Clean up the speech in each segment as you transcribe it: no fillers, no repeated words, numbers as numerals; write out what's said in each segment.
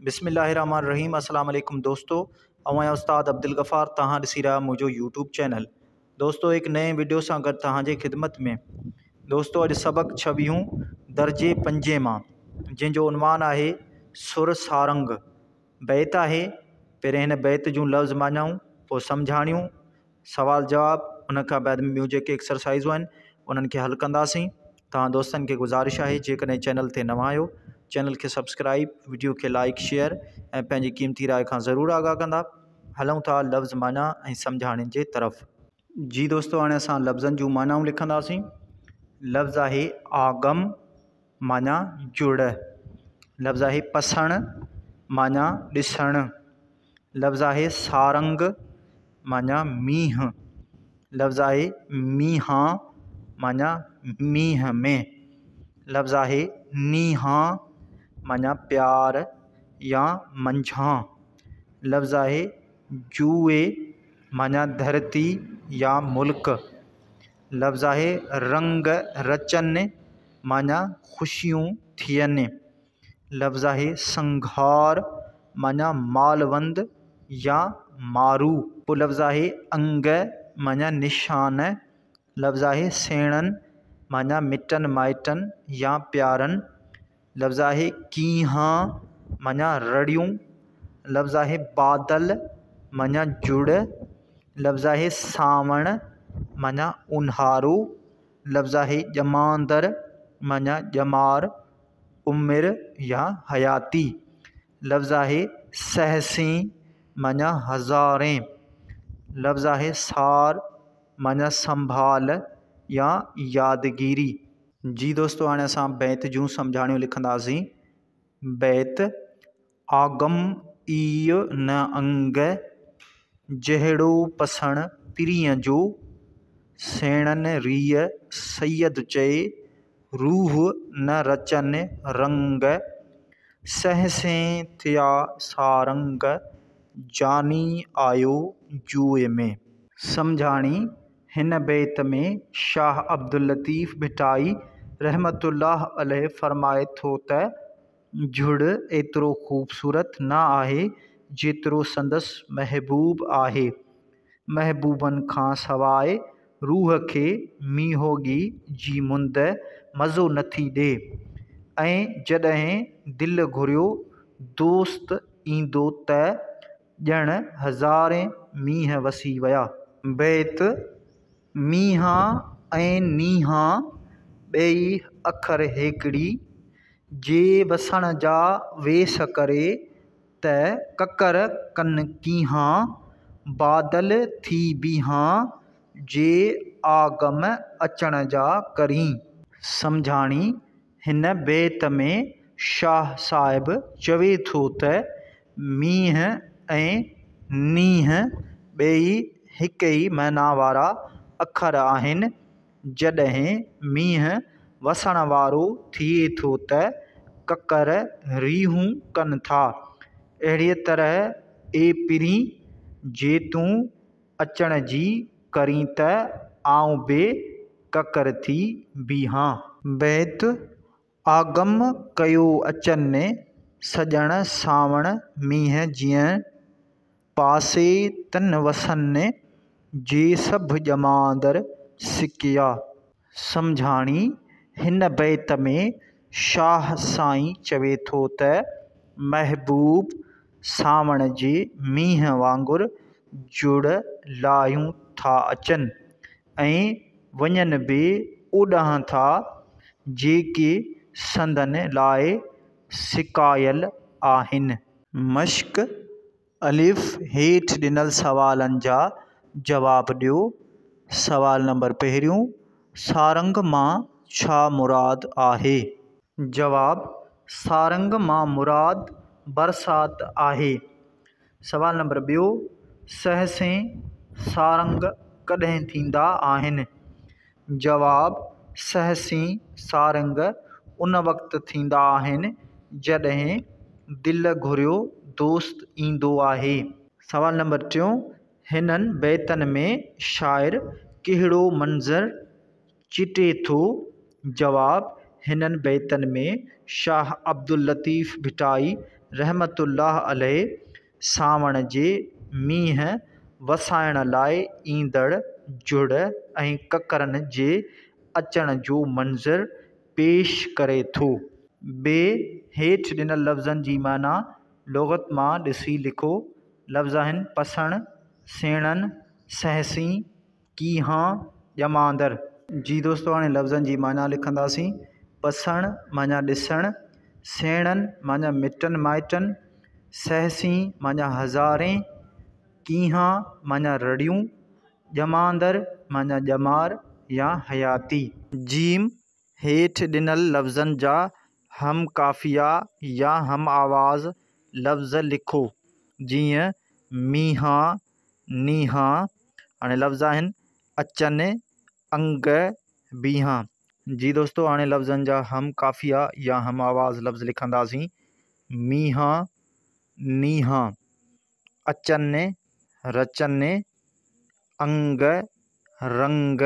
بسم الله الرحمن الرحيم السلام عليڪم دوستو آئون آهيان استاد عبدالغفار توهان ڏسي رهيا منهنجو يوٽيوب چينل دوستو هڪ نئين وڊيو سان گڏ توهان جي خدمت ۾ دوستو اڄ سبق ڇويهون درجي پنجين مان جنهن جو عنوان آهي سر سارنگ بيت آهي پهرين هن بيت جون لفظ معنائون پوء سمجهاڻيون سوال جواب ان کان بعد ۾ ٻيون جيڪي ايڪسرسائزون آهن انهن کي حل ڪنداسين توهان دوستن کي گذارش آهي جيڪڏهن چينل تي نوان آهيو چينل کي سبسڪرائب وڊيو کي لائڪ شيئر ۽ پنهنجي قيمتي راء کان ضرور آگاهه ڪندا هلون ٿا لفظ معنيٰ ۽ سمجهاڻين جي طرف. جي دوستو هاڻي اسان لفظن جون معنائون لکنداسين لفظ آهي آگم معنيٰ جڙ لفظ آهي پسڻ معنيٰ ڏسڻ لفظ آهي سارنگ معنيٰ مينهن لفظ آهي مينهان معنيٰ مينهن ۾ لفظ آهي نينهان معنيٰ پيار يا منجهان لفظ آهي جوئي معنيٰ ڌرتي يا ملڪ لفظ آهي رنگ رچن معنيٰ خوشيون ٿين. لفظ آهي سنگهار معنيٰ مالوند يا مارو. پوء لفظ آهي انگ معنيٰ نشان. لفظ آهي سيڻن معنيٰ مٽن مائٽن يا پيارن. لفظ آهي ڪينهان معنيٰ رڙيون. لفظ آهي بادل معنيٰ جڙ. لفظ آهي سانوڻ معنيٰ اونهارو. لفظ آهي ڄماندر معنيٰ ڄمار، عمر يا حياتي. لفظ آهي سهسين معنيٰ هزارين. لفظ آهي سار معنيٰ سنڀال يا يادگيري. جي دوستو هاڻي اسان بيت جون سمجهاڻيون لکنداسين. بيت، آگم ايء نه انگ، جهڙو پسڻ پرينء جو، سيڻن ريء سيد چئي، روح نه رچن رنگ، سهسين ٿيا سارنگ، جاني آيو جوء ۾. سمجهاڻي، هن بيت ۾ شاهه عبداللطيف ڀٽائي رحمة الله عليه فرمائي ٿو ته جھڙ ايترو خوبصورت نه آهي جيترو سندس محبوب آهي. محبوبن کان سواء روح کي مينهوڳي جي مند مزو نٿي ڏي ۽ جڏهن دل گهريو دوست ايندو ته ڄڻ هزارين مينهن وسي ويا. بيت، مينهان ۽ نينهان ٻئي اکر هيڪڙي، جي وسڻ جا ويس ڪري ته ڪڪر ڪن ڪينهان، بادل ٿي بيهان، جي آگم اچڻ جا ڪرين. سمجهاڻي، هن بيت ۾ شاهه صاحب چوي ٿو ته مينهن ۽ نينهن ٻئي هڪ ئي معنيٰ وارا اکر آهن. جڏهن مينهن وسڻ وارو ٿئي ٿو ته ڪڪر ريهون ڪن ٿا. اهڙيء طرح اي پرين! جي تون اچڻ جي ڪرين ته آئون به ڪڪر ٿي بيهان. بيت، آگم ڪيو اچن، سڄڻ سانوڻ مينهن جيئن، پاسي تن وسن، جي سڀ ڄماندر سڪيا. سمجهاڻي، هن بيت ۾ شاهه سائين چوي ٿو ته محبوب سانوڻ جي مينهن وانگر جڙ لاهيون ٿا اچن ۽ وڃن به اوڏانهن ٿا، جيڪي سندن لاء سڪايل آهن. مشق، الف، هيٺ ڏنل سوالن جا جواب ڏيو. سوال نمبر پهريون، سارنگ مان ڇا مراد آهي؟ جواب، سارنگ مان مراد برسات آهي. سوال نمبر ٻيو، سهسين سارنگ ڪڏهن ٿيندا آهن؟ جواب، سهسين سارنگ ان وقت ٿيندا آهن جڏهن دل گهريو دوست ايندو آهي. سوال نمبر ٽيون، هنن بيتن ۾ شاعر ڪهڙو منظر چٽي ٿو؟ جواب، هنن بيتن ۾ شاهه عبداللطيف ڀٽائي رحمة الله عليه سانوڻ جي مينهن وسائڻ لاء ايندڙ جهڙ ۽ ڪڪرن جي اچڻ جو منظر پيش ڪري ٿو. بي، هيٺ ڏنل لفظن جي معنيٰ لغت مان ڏسي لکو. لفظ آهن، پسڻ، سيڻن، سهسين، ڪيهان، ڄماندر. جي دوستو هاڻي لفظن جي معنيٰ لکنداسين. پسڻ معنيٰ ڏسڻ، سيڻن معنيٰ مٽن مائٽن، سهسين معنيٰ هزارين، ڪيهان معنيٰ رڙيون، ڄماندر معنيٰ ڄمار يا حياتي. جيم، هيٺ ڏنل لفظن جا هم قافيه يا هم آواز لفظ لکو، جيئن، مينهان، نينهان. هاڻي لفظ آهن، اچن، انگ، بيهان. جي دوستو هاڻي لفظن جا هم قافيه يا هم آواز لفظ لکنداسين، مينهان، نينهان، اچن، رچن، انگ، رنگ،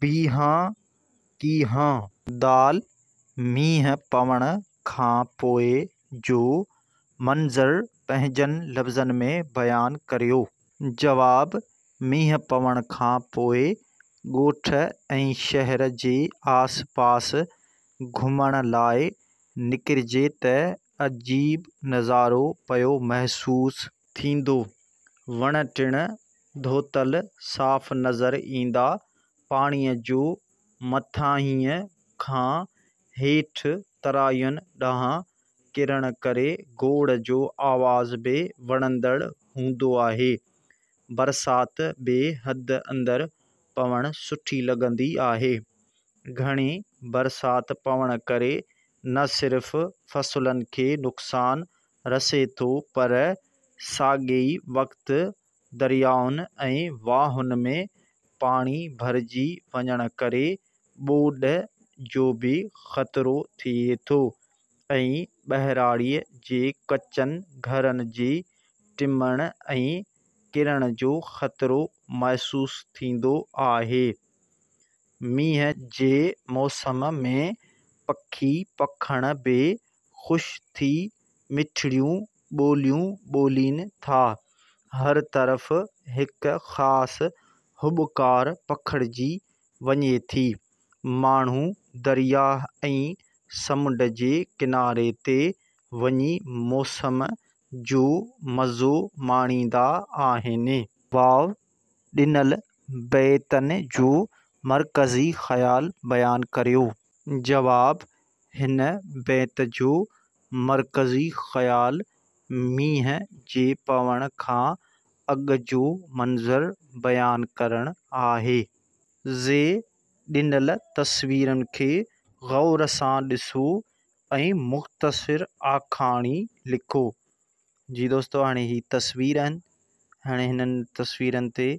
بيهان، ڪيهان. دال، مينهن پوڻ کان پوء جو منظر پنهنجن لفظن ۾ بيان ڪريو. جواب، مينهن پوڻ کان پوء ڳوٺ ۽ شهر جي آس پاس گهمڻ لاء نڪرجي ته عجيب نظارو پيو محسوس ٿيندو. وڻ ٽڻ ڌوتل صاف نظر ايندا. پاڻيء جو مٿاهينء کان هيٺ تراين ڏانهن ڪرڻ ڪري گوڙ جو آواز به وڻندڙ هوندو آهي. برسات به حد اندر پوڻ سٺي لڳندي آهي. گهڻي برسات پوڻ ڪري نه صرف فصلن کي نقصان رسي ٿو پر ساڳئي وقت دريائن ۽ واهن ۾ پاڻي ڀرجي وڃڻ ڪري ٻوڏ جو به خطرو ٿئي ٿو ۽ ٻهراڙيء جي ڪچن گهرن جي ٽمڻ ۽ ڪرڻ جو خطرو محسوس ٿيندو آهي. مينهن جي موسم ۾ پکي پکڻ به خوش ٿي مٺڙيون ٻوليون ٻولين ٿا. هر طرف هڪ خاص هٻڪار پکڙجي وڃي ٿي. ماڻهو درياهه ۽ سمنڊ جي ڪناري تي وڃي موسم جو مزو ماڻيندا آهن. واو، ڏنل بيتن جو مرڪزي خيال بيان ڪريو. جواب، هن بيت جو مرڪزي خيال مينهن جي پوڻ کان اڳ جو منظر بيان ڪرڻ آهي. زي، ڏنل تصويرن کي غور سان ڏسو ۽ مختصر آکاڻي لکو. جي دوستو هاڻي هي تصوير آهن هاڻي هنن تصويرن تي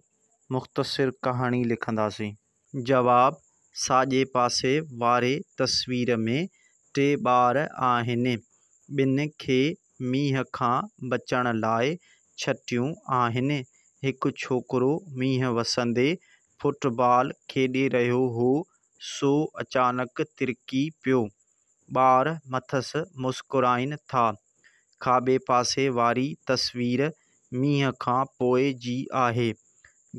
مختصر ڪهاڻي لکنداسين. جواب، ساڄي پاسي واري تصوير ۾ ٽي ٻار آهن. ٻن کي مينهن کان بچڻ لاء ڇٽيون آهن. هڪ ڇوڪرو مينهن وسندي فٽ بال کيڏي رهيو هو سو اچانڪ ترڪي پيو. ٻار مٿس مسڪرائين ٿا. کاٻي پاسي واري تصوير مينهن کان پوء جي آهي.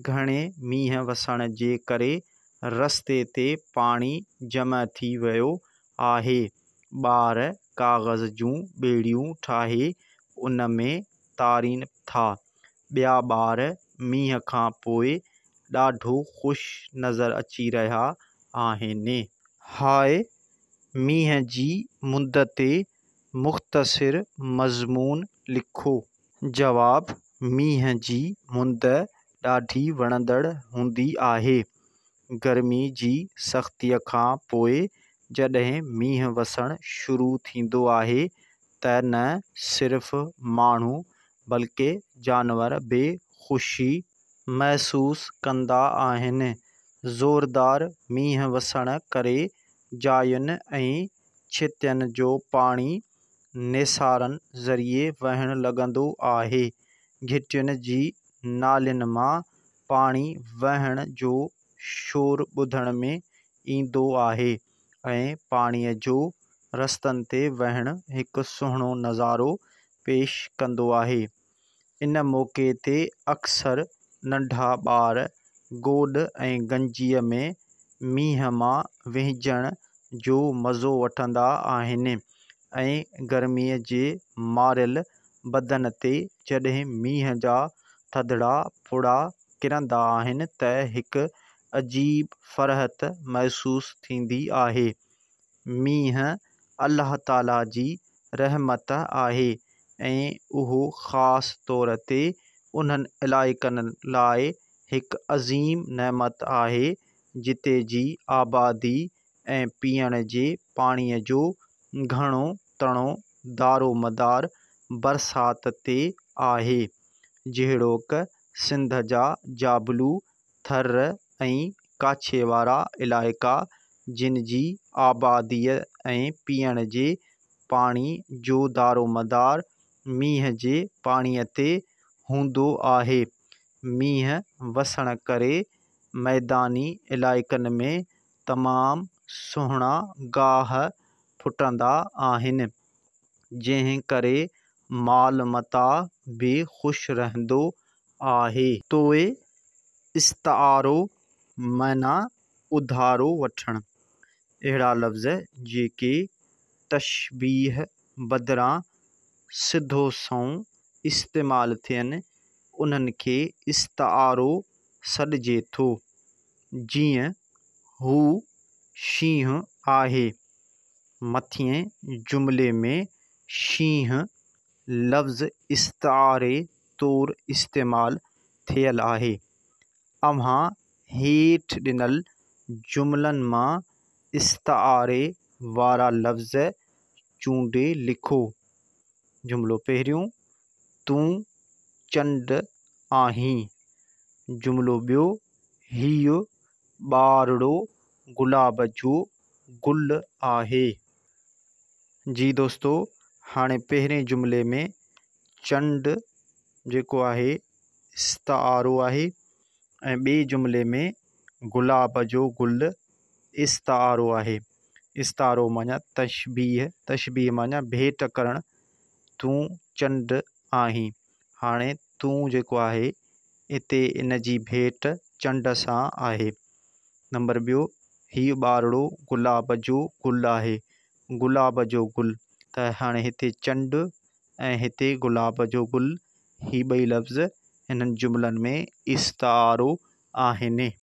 گهڻي مينهن وسڻ جي ڪري رستي تي پاڻي جمع ٿي ويو آهي. ٻار ڪاغذ جون ٻيڙيون ٺاهي ان ۾ تارين ٿا. ٻيا ٻار مينهن کان پوء ڏاڍو خوش نظر اچي رهيا آهن. هاء مينهن جي مند تي مختصر مضمون لکو. جواب، مينهن جي مند ڏاڍي وڻندڙ هوندي آهي. گرمي جي سختيء کان پوء جڏهن مينهن وسڻ شروع ٿيندو آهي ته نه صرف ماڻهو بلڪه جانور به خوشي محسوس ڪندا آهن. زوردار مينهن وسڻ ڪري جاين ۽ ڇتين جو پاڻي نيسارن ذريعي وهڻ لڳندو آهي. گهٽين جي نالين مان پاڻي وهڻ جو شور ٻڌڻ ۾ ايندو آهي ۽ پاڻيء جو رستن تي وهڻ هڪ سهڻو نظارو پيش ڪندو آهي. ان موقعي تي اڪثر ننڍا ٻار گوڏ ۽ گنجيء ۾ مينهن مان وهنجڻ جو مزو وٺندا آهن ۽ گرميء جي ماريل بدن تي جڏهن مينهن جا ٿڌڙا ڦڙا ڪرندا آهن ته هڪ عجيب فرحت محسوس ٿيندي آهي. مينهن الله تعاليٰ جي رحمت آهي ۽ اهو خاص طور تي انهن علائقن لاء هڪ عظيم نعمت آهي جتي جي آبادي ۽ پيئڻ جي پاڻيء جو گهڻو تڻو دارومدار برسات تي آهي، جهڙوڪ سنڌ جا جابلو ٿر ۽ ڪاڇي وارا علائقا جن جي آباديء ۽ پيئڻ جي پاڻي جو دارومدار مينهن جي پاڻيء تي هوندو آهي. مينهن وسڻ ڪري ميداني علائقن ۾ تمام سهڻا گاهه ڦٽندا آهن، جنهن ڪري مال متاع به خوش رهندو آهي. توء استعارو معنيٰ اڌارو وٺڻ. اهڙا لفظ جيڪي تشبيهه بدران سڌو سنئون استعمال ٿين، انهن کي استعارو سڏجي ٿو. جيئن، هو شينهن آهي. مٿئين جملي ۾ شينهن لفظ استعاري طور استعمال ٿيل آهي. اوهان هيٺ ڏنل جملن مان استعاري وارا لفظ چونڊي لکو. جملو پهريون، تون چنڊ آهين. جملو ٻيو، هيء ٻارڙو گلاب جو گل آهي. جي دوستو هاڻي پهرين جملي ۾ چنڊ جيڪو آهي استعارو آهي ۽ ٻئي جملي ۾ گلاب جو گل استعارو آهي. استعارو معنيٰ تشبيهه، تشبيهه معنيٰ ڀيٽ ڪرڻ، تون چنڊ آهين. هاڻي تون جيڪو آهي اتي ان جي ڀيٽ چنڊ سان آهي. نمبر ٻيو، هيء ٻارڙو گلاب جو گل آهي. گلاب جو گل ته هاڻي هتي چنڊ ۽ هتي گلاب جو گل، هي ٻئي لفظ هنن جملن ۾ استعارو آهن.